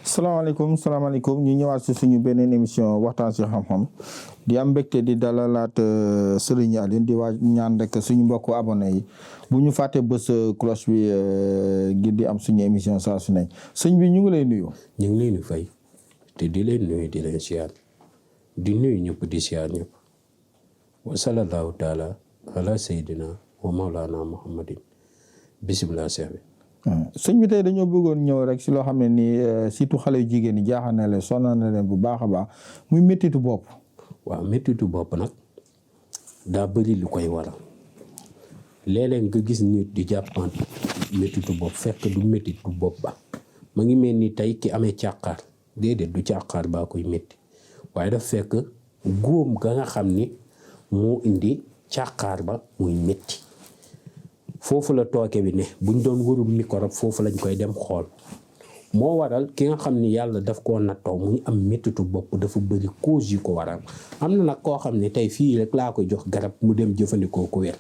salaamaaleykum ñu ñëwaat si suñu beneen émission waxtaan si xam-xam di am mbégte di dalalaat Serigne Aline di waaj ñaan rek suñu mbokku abonné yi bu ñu fàtte bës cloche bi ngir di am suñu émission saa su ne sëñ bi ñu ngi lay nuyu. ñu ngi leen di fay te di leen nuyu di leen siyaar di nuyu ñëpp di siyaar ñëpp wa sallallahu taala ala sayyidina wa mawlana muhammadin bisimilah seex bi. sëñ bi tey dañoo bëggoon ñëw rek si loo xam ne nii surtout xale yu jigéen ñi jaaxal na leen sonal na leen bu baax a baax muy méttitu bopp. waaw méttitu bopp nag daa bëri lu koy waral léeg-léeg nga gis nit di jàppant méttitu bopp fekk du méttitu bopp ba ma ngi mel ni tey ki amee càqaar déedéet du càqaar baa koy métti waaye daf fekk góom ga nga xam ni moo indi càqaar ba muy métti. foofu la tooke bi ne buñ doon wërum microbe foofu lañ koy dem xool moo waral ki nga xam ni yàlla daf koo nattoo muy am méttitu bopp dafa bëri cause yu ko waral am na nag koo xam ne tey fii rek laa koy jox garab mu dem jëfandikoo ko wér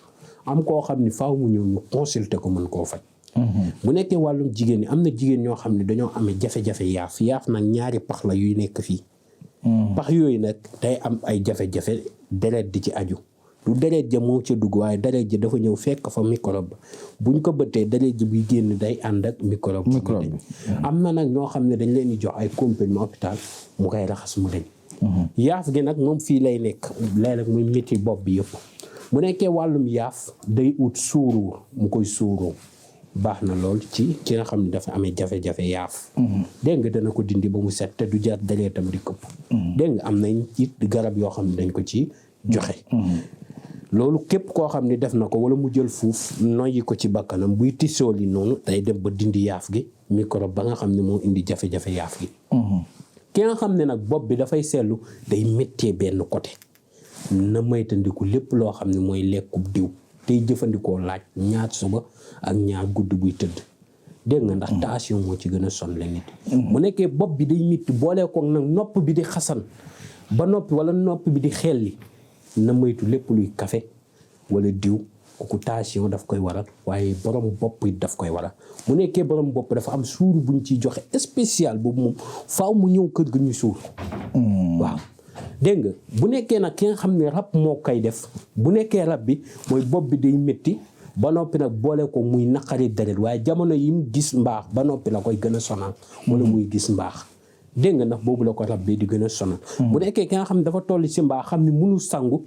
am koo xam ni faaw mu ñëw ñu consulter ko mën koo faj. bu nekkee wàllum jigéen ñi am na jigéen ñoo xam ne dañoo amee jafe-jafe yaaf nag ñaari pax la yuy nekk fii. pax yooyu nag day am ay jafe-jafe deret di ci aju. du deret ja moo ca dugg waaye deret ja dafa ñëw fekk fa microbe buñ ko bëttee deret ji buy génn day ànd ak microbe bi am na nag ñoo xam ne dañ leen di jox ay comprimés hôpital mu koy raxas mu deñ yaaf gi nag moom fii lay nekk léeg-léeg muy métti bopp bi yëpp bu nekkee wàllum yaaf day ut suuruur mu koy suuroo baax na lool ci ki nga xam ne dafa amee jafe-jafe yaaf dégg nga dana ko dindi ba mu set te du jar deretam di këpp dégg nga am nañ ci garab yoo xam ne dañ ko ci joxe loolu képp koo xam ne def na ko wala mu jël fuuf noyyi ko ci bakkanam buy tisool yi noonu day dem ba dindi yaaf gi microbe ba nga xam ne moo indi jafe-jafe yaaf gi ki nga xam ne nag bopp bi dafay seetlu day méttee benn côté na moytandiku lépp loo xam ne mooy lekkub diw tey jëfandikoo laaj ñaar suba ak ñaar gudd buy tëdd dégg nga ndax tasion moo ci gën a sonle nit bu nekkee bopp bi day métti boolee ko nag nopp bi di xasan ba noppi wala nopp bi di xelli na moytu lépp luy café wala diw kooku tasion daf koy waral waaye borom bopp it daf koy waral mu nekkee borom bopp dafa am suur buñ ciy joxe spécial boobu moom faaw mu ñëw kër ga ñu suur waaw dégg nga bu nekkee nag ki nga xam ne rab moo koy def bu nekkee rab bi mooy bopp bi day métti ba noppi nag boole ko muy naqari deret waaye jamono yi mu gis mbaax ba noppi la koy gën a sonal wala muy gis mbaax dégg nga ndax boobu la ko rab bi di gën a sonal bu nekkee ki nga xam ne dafa toll ci mbaa xam ne mënu sangu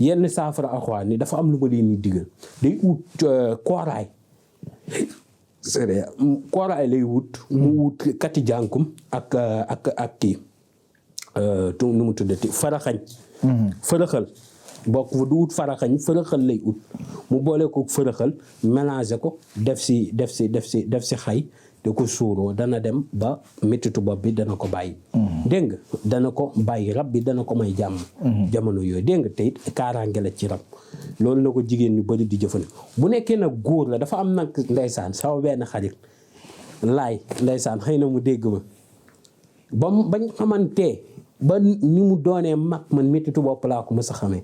yenn saafara alxuraan ni dafa am lu ma leen di digal day ut kooraay kooraay lay wut mu wut kati jànkum ak kii nu mu tuddati faraxañ fërëxal bokk fa du ut faraxañ fërëxal lay ut mu boole ko fërëxal mélanger ko def si xay da ko suuroo dana dem ba méttitu bopp bi dana ko bàyyi dégg nga dana ko bàyyi rab bi dana ko may jàmm jamono yooyu dégg nga tey kaaraange la ci rab loolu na ko jigéen ñu bari di jëfandikoo bu nekkee nag góor la dafa am nag ndeysaan sama benn xarit laay ndeysaan xëy na mu dégg ma ba bañ xamantee ba ni mu doonee mag man méttitu bopp laa ko mës a xamee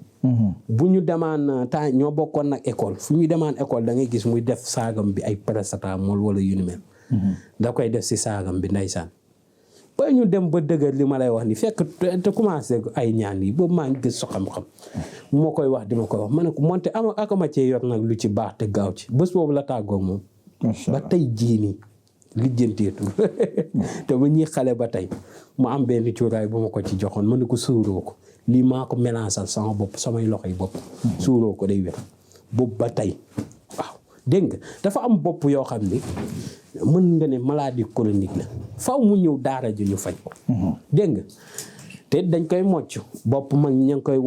bu ñu demaan temps ñoo bokkoon nag école fu ñu demaan école da ngay gis muy def saagam bi ay paracetamol wala yu ni mel da koy def si saagam bi ndeysaan ba ñu dem ba dëgër li ma lay wax ni fekk te commencé ay ñaan yi boobu maa ngi gis so xam-xam moo koy wax di ma koy wax ma ne ko monte akama cee yor nag lu ci baax te gaaw ci bés boobu la tàggoo moom ba tey jii nii lijjanteetul te ba ñuy xale ba tey mu am benn cuuraay bu ma ko ci joxoon ma ne ko suuroo ko lii maa ko mélangeal sama bopp samay loxo yi bopp suuroo ko day wér boobu ba tey waaw dégg nga dafa am bopp yoo xam ni mën nga ne maladie chronique la faw mu ñëw daara ji ñu faj ko dégg nga te dañ koy mocc bopp mag ña ngi koy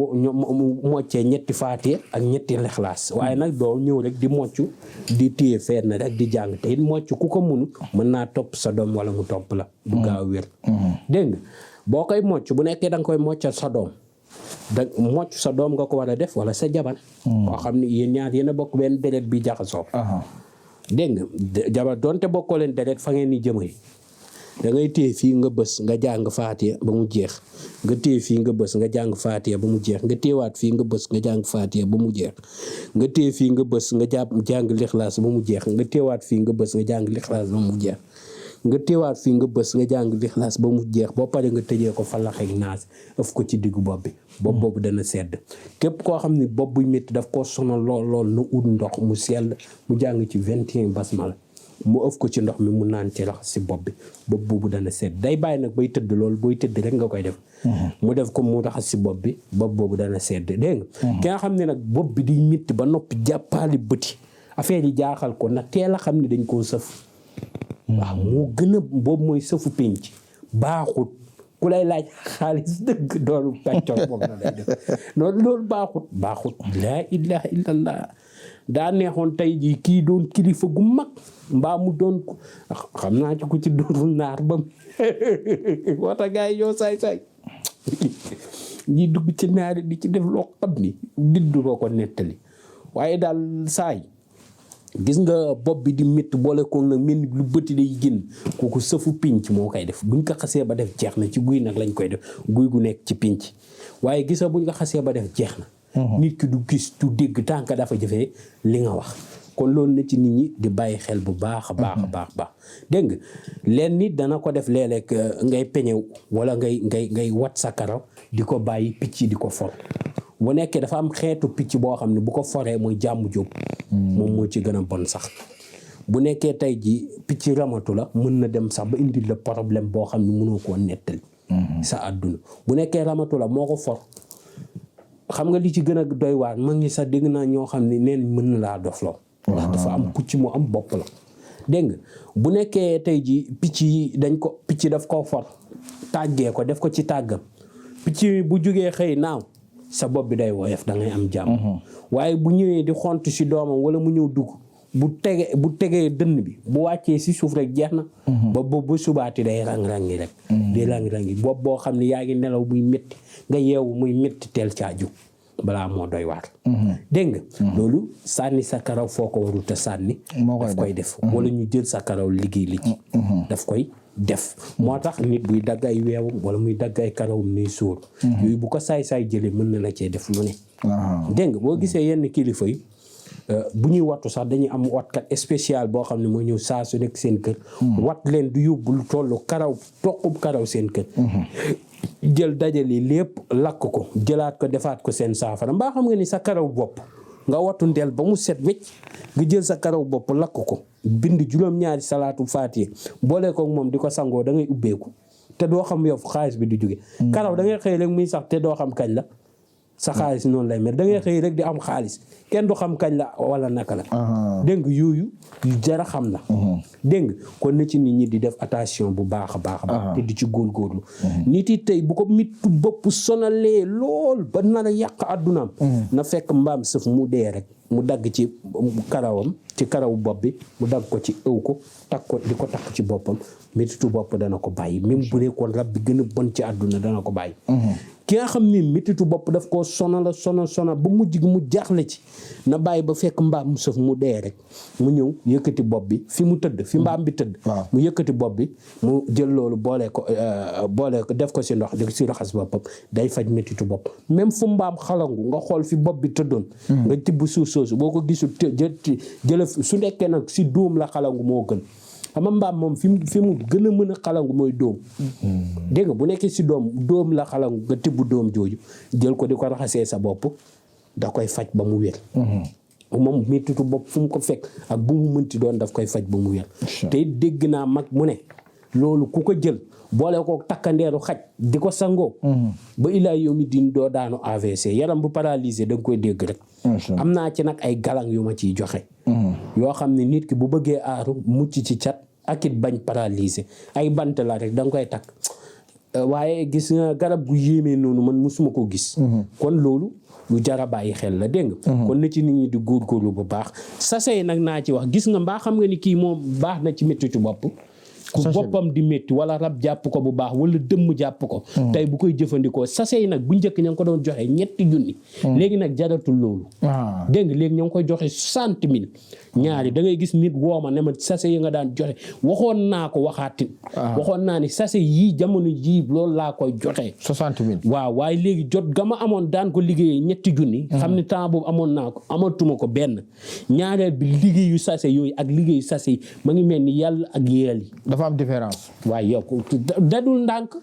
moccee ñetti faatiya ak ñetti lexlaas waaye nag doo ñëw rek di mocc di téye feer na rek di jàng te it mocc ku ko munu mën naa topp sa doom wala mu topp la du gaaw wér dégg nga boo koy mocc bu nekkee da nga koy moccal sa doom da mocc sa doom nga ko war a def wala sa jabar koo xam ne yéen ñaar yéen a bokk benn deret bi jaxasoo dégg nga jabar doonte bokkoo leen deret fa ngeen ni jëmay da ngay téye fii nga bës nga jàng faatiya ba mu jeex nga téye fii nga bës nga jàng faatiya ba mu jeex nga téewaat fii nga bës nga jàng faatiya ba mu jeex nga téye fii nga bës nga jàng lixlaas ba mu jeex nga téewaat fii nga bës nga jàng lixlaas ba mu jeex nga téewaat fii nga bës nga jàng lixlaas ba mu jeex boo paree nga tëjee ko falax ak naas ëf ko ci diggu bopp bi bopp boobu dana sedd képp koo xam ne bopp buy métti daf koo sonal lool na ut ndox mu sell mu jàng ci 21 basmala mu ëf ko ci ndox mi mu naan ci rax si bopp bi bopp boobu dana sedd day bàyyi nag bay tëdd loolu booy tëdd rek nga koy def mu def ko mu raxas si bopp bi bopp boobu dana sedd dégg nga ki nga xam ne nag bopp bi di métti ba noppi jàppaali bëti affaire yi jaaxal ko nag teel a xam ne dañ koo sëf waaw moo gën a boobu mooy sëfu pénc baaxut ku lay laaj xaalis dëgg doolu pàccoor boobu na lay def noonu loolu baaxut laa ilaha illallah daa neexoon tey jii kii doon kilifa gu mag mbaa mu doon xam naa ci ku ci doonul naar ba wata gars yi yoo saay ñi dugg ci naari di ci def loo xam ni diddu ko nettali waaye daal saay gis nga bopp bi di métti boole ko nag mel ni lu bëti day génn kooku sëfu pinc moo koy def buñ ko xasee ba def jeex na ci guy nag lañ koy def guy gu nekk ci pinc waaye gis nga buñ ko xasee ba def jeex na nit ki du gis du dégg tànk dafa jëfee li nga wax kon loolu na ci nit ñi di bàyyi xel bu baax a baax dégg nga leen nit dana ko def léeg-léeg ngay peñew wala ngay wat sa karaw di ko bàyyi picc di ko for bu nekkee dafa am xeetu picc boo xam ne bu ko foree mooy jàmm jóg moom moo ci gën a bon sax bu nekkee tey ji picc ramatu la mën na dem sax ba indil la problème boo xam ne mënoo koo nettali sa àdduna bu nekkee ramatu la moo ko for xam nga li ci gën a doy waar ma ngi sax dégg naa ñoo xam ne neen mën na laa dofloo ndax dafa am picc mu am bopp la dégg nga bu nekkee tey ji picc yi picc daf koo for tàggee ko def ko ci tàggam picc bu jugee xëy naaw sa bopp bi day woyof da ngay am jàmm waaye bu ñëwee di xont si doomam wala mu ñëw dugg bu tegee dënn bi bu wàccee si suuf rek jeex na ba bu subaati day rang-rangi rek day rang-rangi bopp boo xam ne yaa ngi nelaw muy métti nga yeewu muy métti teel caa jóg balaa moo doy waar dégg nga loolu sànni sa karaw foo ko warul te sànni daf koy def wala ñu jël sa karaw liggéey li ci daf koy def moo tax nit buy dagg ay weewam wala muy dagg ay karawum nuy sóor yooyu bu ko saay-saay jëlee mën na la cee def lu ne dégg nga boo gisee yenn kilifa yi bu ñuy wattu sax dañuy am watkat spécial boo xam ne moo ñëw saa su nekk seen kër wat leen du yóbbu lu tollu karaw toqub karaw seen kër jël dajali lépp lakk ko jëlaat ko defaat ko seen saafara mbaa xam nga ni sa karaw bopp nga wattu ndel ba mu set wecc nga jël sa karaw bopp lakk ko bind juróom-ñaari salaatu faatiha boole ko moom di ko sangoo da ngay ubbeeku te doo xam yow xaalis bi du jóge karaw da ngay xëy rek muy sax te doo xam kañ la sa xaalis noonu lay mel da ngay xëy rek di am xaalis kenn du xam kañ la wala naka la dégg nga yooyu yu jar a xam la dégg nga kon na ci nit ñi di def attention bu baax a baax te di ci góorgóorlu nit yi tey bu ko mittu bopp sonalee lool ba nar a yàq addunaam na fekk mbaam sëf mu dee rek mu dagg ci karawam ci karawu bopp bi mu dagg ko ci ëw ko takk ko di ko takk ci boppam métitu bopp dana ko bàyyi même bu dee kon rab bi gën a bon ci àdduna dana ko bàyyi ki nga xam ni métitu bopp daf koo sonal ba mujj gi mu jaaxle ci na bàyyi ba fekk mbaam mu sëf mu dee rek mu ñëw yëkkati bopp bi fi mu tëdd fi mbaam bi tëdd mu yëkkati bopp bi mu jël loolu boole ko def ko si ndox di si raxas boppam day faj métitu bopp même fu mbaam xalangu nga xool fi bopp bi tëddoon nga tibb suuf soosu boo ko gisul jël su nekkee nag si dóom la xalangu moo gën xam nga mbaam moom fi mu gën a mën a xalangu mooy dóom dégg nga bu nekkee si dóom la xalangu nga tibb dóom jooju jël ko di ko raxasee sa bopp da koy faj ba mu wér moom méttitu bopp fu mu ko fekk ak bu mu mënti doon daf koy faj ba mu wér te dégg naa mag mu ne loolu ku ko jël boole ko takkandeeru xaj di ko sangoo ba ilaa yow mi din doo daanu AVC yaram bu paralysé da nga koy dégg rek am naa ci nag ay galang yu ma ciy joxe yoo xam ne nit ki bu bëggee aaru mucc ci cat ak it bañ paralysé ay bant la rek da nga koy takk waaye gis nga garab gu yéemee noonu man musuma ko gis. kon loolu lu jar a bàyyi xel la dégg nga. kon na ci nit ñi di góorgóorlu bu baax sachet yi nag naa ci wax gis nga mbaa xam nga ni kii moom baax na ci méttitu bopp. ku boppam di métti wala rab jàpp ko bu baax wala dëmm jàpp ko. tey bu koy jëfandikoo sachet yi nag bu njëkk ña ngi ko doon joxe 3 junni. léegi nag jaratul loolu. dégg nga léegi ña ngi koy joxe 60 000. ñaari da ngay gis nit woo ma ne ma sachet yi nga daan joxe waxoon naa ko waxaatin. waxoon naa ni sachet yii jamono jii loolu laa koy joxe. 60 000. waaw waaye léegi jot ga ma amoon daan ko liggéeyee 3 junni. xam ne temps boobu amoon naa ko amatuma ko benn. ñaareel bi liggéeyu sachet yooyu ak liggéeyu sachet yi ma ngi mel ni yàlla ak yeel yi. dafa am différence. waaye yow dadul ndànk.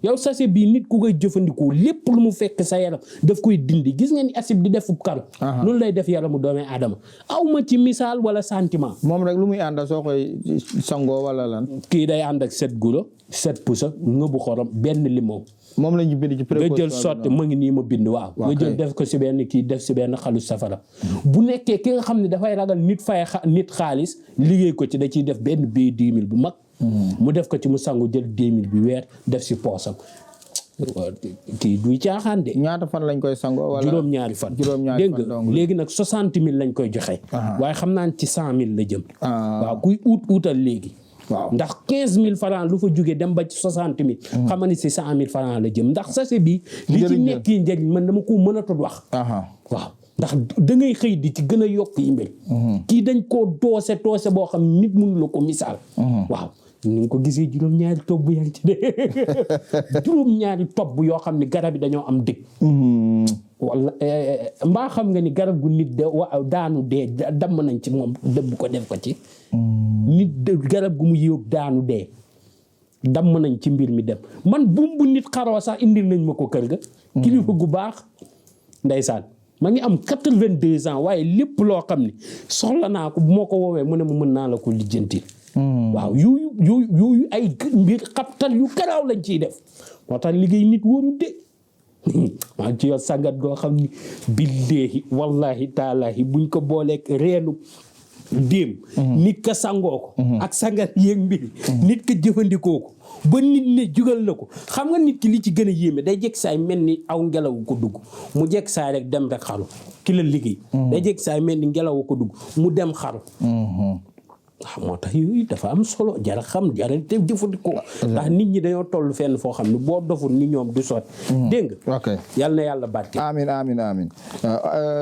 yow sachet bii nit ku koy jëfandikoo lépp lu mu fekk sa yaram daf koy dindi gis nga ni acide di def karo. noonu lay def yaramu doomi aadama aw ma ci misaal wala sentiment. moom rek lu muy àndal soo koy sangoo wala lan. kii day ànd ak 7 guro 7 pusa ngëbu xorom benn limon. moom la ñu bind ci précaution nga jël sotti ma ngi nii ma bind waaw. nga jël def ko si benn kii def si benn xalu safara. bu nekkee ki nga xam ne dafay ragal nit fay nit xaalis liggéey ko ci da ciy def benn billet 10 000 bu mag. mu def ko ci mu sangu jël 10 000 bi weer def si poosam. kii duy caaxaan de. ñaata fan lañ koy sangoo wala juróom-ñaari fan. dégg nga léegi nag 60 000 lañ koy joxe. waaye xam naa ci 100 000 la jëm. waaw kuy uutal léegi. waaw ndax 15 000 francs lu fa jógee dem ba ci 60 000. xam nga ni si 100 000 francs la jëm ndax sachet bi. li ci nekk yi njëriñ man dama ko mën a tudd wax. waaw ndax da ngay xëy di ci gën a yokk yi mbir. kii dañ koo doose boo xam nit mënu la ko misaal. waaw. ni nga ko gisee juróom-ñaari tobb yaa ngi ci de juróom-ñaari tobb yoo xam ne garab yi dañoo am dëkk. wala mbaa xam nga ni garab gu nit de daanu dee damm nañ ci moom dëbb ko def ko ci. nit garab gu mu yóbbu daanu dee damm nañ ci mbir mi dem man bu nit xaroo sax indil nañ ma ko kër ga. kilifa gu baax ndeysaan ma ngi am 82 ans waaye lépp loo xam ne soxla naa ko bu ma ko woowee mu ne ma mën naa la ko lijjanti. waaw yooyu ay mbir xabtal yu garaaw lañ ciy def moo tax liggéey nit wóorul de maa ngi ci yor sangat goo xam ni billaahi wallahi taalaahi buñ ko booleeg reenu déem nit ka sangoo ko ak sangat yéeg mbir nit ka jëfandikoo ko ba nit ne jugal na ko xam nga nit ki li ci gën a yéeme day jekk saay mel ni aw ngelaw ko dugg mu jekk saay rek dem rek xaru ki la liggéey day jekk saay mel ni ngelaw ko dugg mu dem xaru. waaw moo tax yooyu dafa am solo jara xam jara te jëfandikoo ndax nit ñi dañoo toll fenn foo xam ne boo doful ni ñoom du sotti. dégg nga. ok yal na yàlla barke. amiin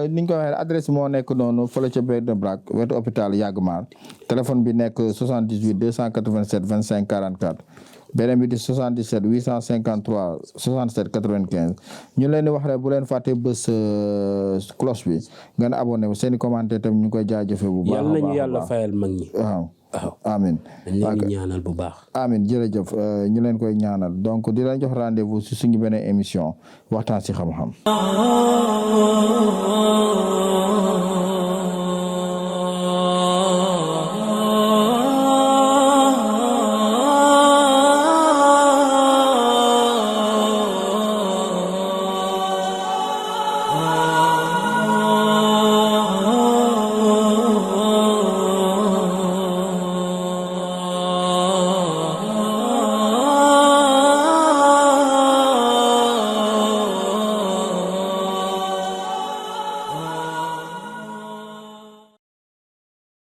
ni ñu ko waxee adresse moo nekk noonu fële ca Béy de Brac wetu hôpital Yagmar téléphone bi nekk 78 287 25 44 beneen bi di 77 853 67 95 ñu leen di wax rek bu leen fàtte bës cloche bi ngeen abonné seen i commentaire tam ñu koy jaajëfe bu baax. yal nañu yàlla fayal mag ñi. waaw amiin. dañ leen di ñaanal bu baax. amiin jërëjëf ñu leen koy ñaanal donc di leen jox rendez-vous si suñu beneen émission waxtaan si xam-xam.